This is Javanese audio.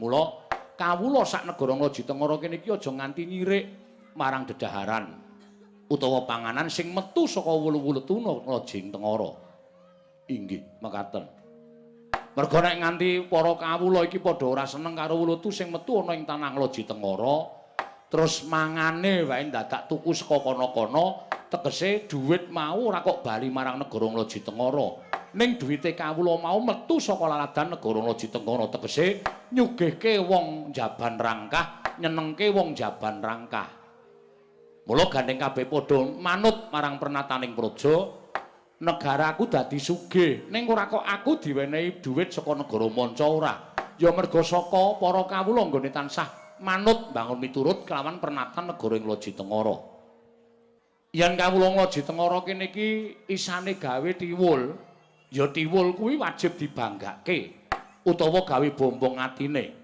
Mula kawula sak negara Nglaji Tengara kene iki aja nganti nyirik marang dedaharan utawa panganan sing metu saka wulu-wulu tuna Nglaji Tengara. Inggih, mekaten. Merga nek nganti para kawula iki padha ora seneng karo wulutu sing metu ana ing tanah Nglaji Tengara, terus mangane wae dadak tuku saka kono-kono, tegese dhuwit mau ora kok bali marang negara Nglaji Tengara. Ning duwite kawula mau metu saka laladan negara Nglaji Tengara, tegese nyugihke wong Jaban Rangkah, nyenengke wong Jaban Rangkah. Mula gandeng kabeh padha manut marang pernataning praja, negaraku dadi sugih. Ning ora kok aku diwenehi dhuwit saka negara manca ora. Ya merga saka para kawula nggone tansah manut mbangun miturut kelawan pernatan negara ing Nglaji Tengara. Yen kawula Nglaji Tengara kene iki isane gawe tiwul, ya tiwul kuwi wajib dibanggake utawa gawe bombong atine.